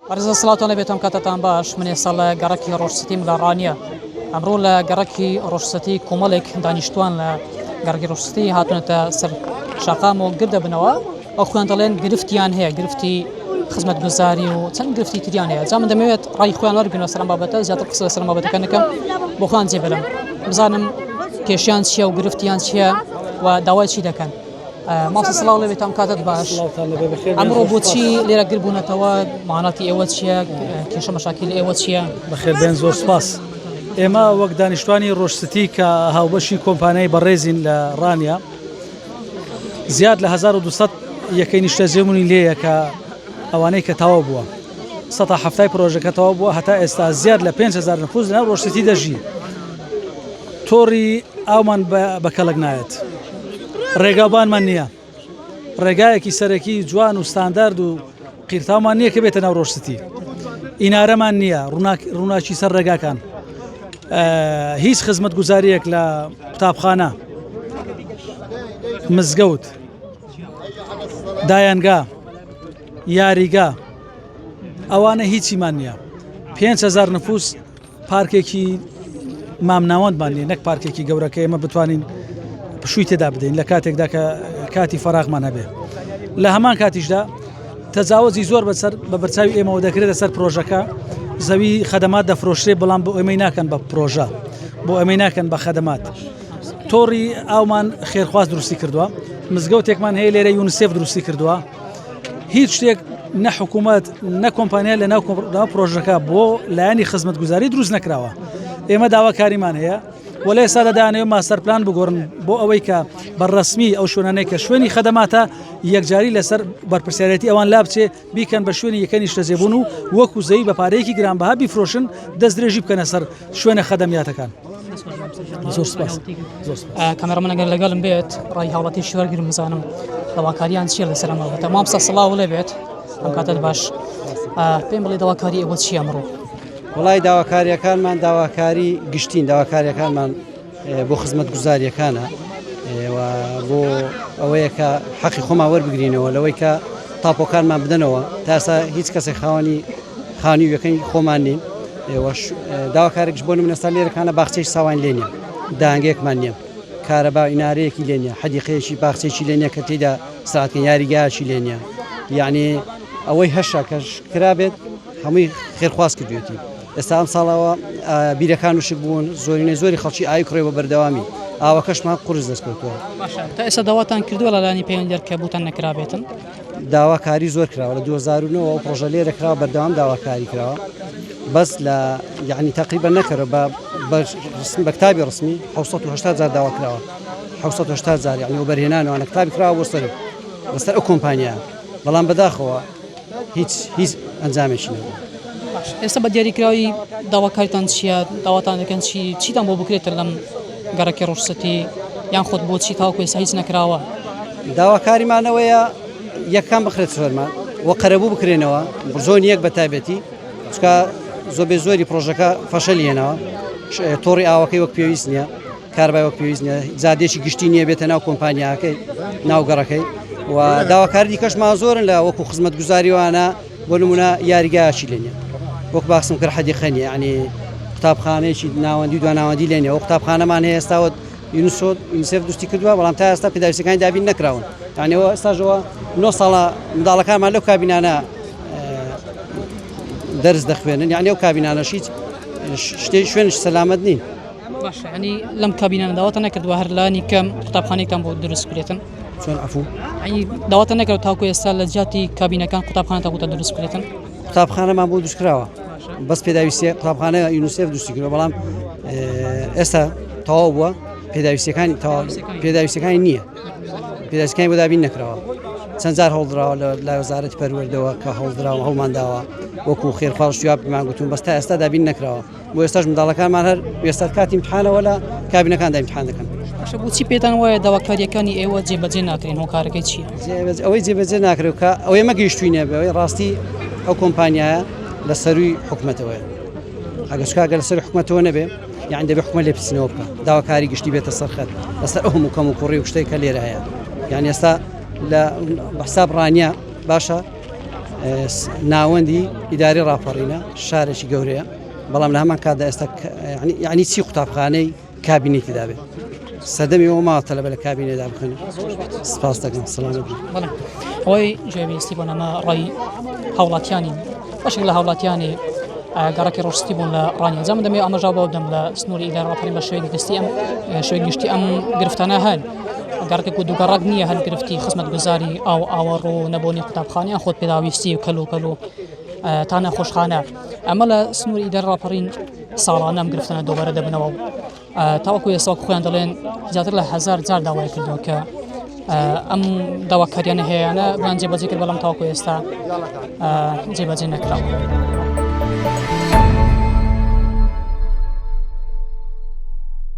بەڕێزە سڵاوتان لەبێت ئەم کاتەتان باش من ئێستا لە گەڕەکی ڕۆژسەتیم لە ڕانیە ئەمڕۆ لە گەڕەکی ڕۆژسەتی کۆمەڵێک دانیشتوان لە گەڕەکی ڕۆژسەتی هاتوونەتە سەر شەقام و گردەبنەوە ئەو خۆیان دەڵێن گرفتیان هەیە گرفتی خزمەتگوزاری و چەند گرفتی تریان هەیە جا من دەمەوێت ڕای خۆیان وەرگرن لەسەر ئەم بابەتە زیاتر قسە لەسەر ئەم بابەتەکە نەکەم بۆ خۆیان جێبەرم بزانم کێشیان چییە و گرفتیان چییە و داوای چی دەکەن مامۆستا سڵاو لێ بێت ئەم کاتت باش ئەمڕۆ بۆچی لێرە گر بوونەتەوە ماناتی ئێوە چییە کێشە مەشاکیل ئێوە چییە؟ بەخێر بێن زۆر سپاس. ئێمە وەک دانیشتوانی ڕۆژستی کە هاوبەشی کۆمپانیای بەڕێزین لە ڕانیە زیاد لە 1200 یەکەی نیشتەجێبوونی لێیە کە ئەوانەی کە تەواو بووە سەتا هەفتای پرۆژەکە تەواو بووە هەتا ئێستا زیاد لە 5000 نفوس لەناو ڕۆژستی دەژی تۆڕی ئاومان بە کەڵک نایەت ڕێگاوبانمان نییە ڕێگایەکی سەرەکی جوان و ستاندارد و قیرتاومان نییە کە بێتە ناو ڕۆژستی ئینارەمان نییە ڕووناکی سەر ڕێگاکان هیچ خزمەت گوزاریەک لە قوتابخانە مزگەوت دایەنگا یاریگا ئەوانە هیچیمان نییە 5هزار نفوس پارکێکی مامناوەندمان نیە نەک پارکێکی گەورە کە ئێمە بتوانین پشووی تێدا بدەین لە کاتێکدا کە کاتی فەراغمان هەبێ لە هەمان کاتیشدا تەجاوزی زۆر بەسەر بە بەرچاوی ئێمەوە دەکرێتە سەر پرۆژەکە زەوی خەدەمات دەفرۆشرێ بەڵام بۆ ئێمەی ناکەن بە پرۆژە بۆ ئەمەی ناکەن بە خەدەمات تۆڕی ئاومان خێرخواز دروستی کردووە مزگەوتێکمان هەیە لێرە یونسێف دروستی کردووە هیچ شتێک نە حکوومەت نە کۆمپانیا لە ناو پرۆژەکە بۆ لایەنی خزمەتگوزاری دروست نەکراوە ئێمە داواکاریمان هەیە و لە ئێستادا دانەوە ماستەر پلان بگۆڕن بۆ ئەوەی کە بە ڕسمی ئەو شوێنانەی کە شوێنی خەدەماتە یەکجاری لەسەر بەرپرسیارەتی ئەوان لابچێ بیکەن بە شوێنی یەکە نیشتەجێبوون و وەکو زەوی بە پارەیەکی گرانبەها بیفرۆشن دەست درێژی بکەنە سەر شوێنە خەدەمیاتەکان. زۆر سپاس کامێرامەن ئەگەر لەگەڵم بێت ڕای هاوڵاتی وەرگرم بزانم داواکاریان چییە لەسەر ئەم بابەتە مامۆستا سڵاو لێ بێت ئەم کاتەت باش پێم بڵێ داواکاری ئێوە چییە ئەمڕۆ وڵی داواکاریەکانمان داواکاری گشتین داواکاریەکانمان بۆ خزمەت گوزاریەکانە بۆ ئەوەیە کە حەقی خۆمان وەربگرینەوە لەوەی کە تاپۆکانمان بدەنەوە تاسا هیچ کەسێک خاوەنی خانی یەکەی خۆمان نین ئێوەش داواکارێکش بۆ نمونە سا لێرەکانە باخچەی ساوان لێ نیە دانگێکمان نییە کارەبا ئینارەیەکی لێ نیە حەدیقەیەکی باخچەیەکی لێ نیە کە تێیدا ساعتکە یاریگایەکی لێ نیە یعنی ئەوەی هەشە کەش کرابێت هەمووی خێرخواز کردوێتی ئێستا ئەم ساڵەوە بیرەکان وشک بوون زۆرینەی زۆری خەڵکی ئاوی کڕێ بە بەردەوامی ئاوەکەشمان قورس دەستکەوتووە تا ئێستا داواتان کردووە لەلانی پەیوەندیدار کە بۆتان نەکرابێتن داواکاری زۆر کراوە لە 2009 ئەو پرۆژە لێرە کراوە بەردەوام داواکاری کراوە بەس لە یعنی تقریبا نەکەرە بە بە کتابی ڕسمی 1970 جار داوا کراوە 1970 جار یعنی وەبەرهێنانەوە کتابی کراوە بۆ سەر لەسەر ئەو کۆمپانیا بەڵام بەداخەوە هیچ هیچ ئەنجامێکی نەبوو. ئێستا بە دیاریکراوی داواکاریتان چییە داواتان دەکەن چی چیتان بۆ بکرێتە لەم گەڕەکی ڕۆژسەتی یان خۆت بۆچی تاوەکو ئێستا هیچ نەکراوە؟ داواکاریمانەوەیە یەکان بخرێت سەرمان و قەرەبوو بکرێنەوە زۆن یەک بە تایبەتی چکە زۆبێ زۆری پرۆژەکە فەشەلی هێناوە تۆڕی ئاوەکەی وەک پێویست نییە کارەبای وەک پێویست نیە جادێکی گشتی نییە بێتە ناو کۆمپانیاکەی ناو گەڕەکەی و داواکاری دیکەشمان زۆرن لە وەکو خزمەت گوزاریوانە بۆ نمونە یاریگایکی لێ نیە وەک باسم کرد حەدیقە نیە یعنی قوتابخانەیەکی ناوەندی دو ناوەندی لێ نیە و قوتابخانەمان هەیە ئێستاوە یونسۆ یونیسێف دروستی کردووە بەڵام تا ئێستا پێداویستەکانی دابین نەکراون یعنی ئەوە ئێستاژەوە نۆ ساڵە منداڵەکانمان لەو کابینانە دەرس دەخوێنن یعنی ئەو کابینانەش هیچ شتێ شوێنش سەلامەت نین باشە ینی لەم کابینانە داواتە نەکردووە هەر لانی کەم قوتابخانێکتان بۆ دروست بکرێتن چۆن عفو ینی داواتە نەکرد تاکو ئێستا لە جیاتی کابینەکان قوتابخانەتان بۆتە دروست بکرێتن قوتابخانەمان بۆ دروستکراوە بەس پێداویستیە قوتابخانە یونیسێف دروستی کردووە بەڵام ئێستا تەواو بووە پێداویستیەکانی تەواو پێداویستەکانی نییە پێداویستەکانی بۆ دابین نەکراوە چەند جار هەوڵدراوە لە لای وەزارەتی پەروەردەوە کە هەوڵدراوە هەوڵمانداوە وەکو خێرخواز شتیوا پێمان گوتون بەس تا ئێستا دابین نەکراوە بۆ ئێستاش منداڵەکانمان هەر ئێستا کاتی امتحانەوە لە کابینەکاندا امتحان دەکەن. باشە بۆچی پێتان وایە داواکارییەکانی ئێوە جێبەجێ ناکرێن هۆکارەکەی چییە؟ ئەوەی جێبەجێ ناکرێت کە ئەوەی ئێمە گەیشتوینە بەوەی ڕاستی ئەو کۆمپانیایە لە سەروی حکومەتەوەیە ئەگەر چکا گەر لە سەروی حکومەتەوە نەبێ یان دەبێ حکومەت لێپرسینەوە بکە داواکاری گشتی بێتە سەرخەت لەسەر ئەو هەموو کەم و کوڕی و شتێک کە لێرە هەیە یان ئێستا لە حساب ڕانیە باشە. ناوەندی ئیداری ڕاپەڕینە شارێکی گەورەیە بەڵام لە هەمان کاتدا ئێستا یعنی چی قوتابخانەی کابینەی تێدا بێت سەردەمی ئەوە ماوە تەلەبە لە کابینەدا بخوێنن سپاس دەکەم سەلامەت بن. بەڵێ ئەوەی جێویستی بۆ نەما ڕای هاوڵاتیانی بەشێک لە هاوڵاتیانی گەڕەکی ڕۆژستی بوون لە ڕانیە جا من دەمەوێت ئاماژە بەوە بدەم لە سنووری ئیدارە ڕاپەڕین بە شێوەیەکی گشتی ئەم شێوەی گشتی ئەم گرفتانە هەن گەڕەکێک و دوو گەڕەک نییە هەن گرفتی خزمەتگوزاری ئاو ئاوەڕۆ نەبوونی قوتابخانە خۆت پێداویستی و کەل و پەل و تا نەخۆشخانە ئەمە لە سنووری ئیدارە ڕاپەڕین ساڵانە ئەم گرفتانە دووبارە دەبنەوە و تاوەکو ئێستا وەک خۆیان دەڵێن زیاتر لە هەزار جار داوای کردووە کە ئەم داواکاریانە هەیەیانە بۆیان جێبەجێ کرد بەڵام تاوەکو ئێستا جێبەجێ نەکراوە.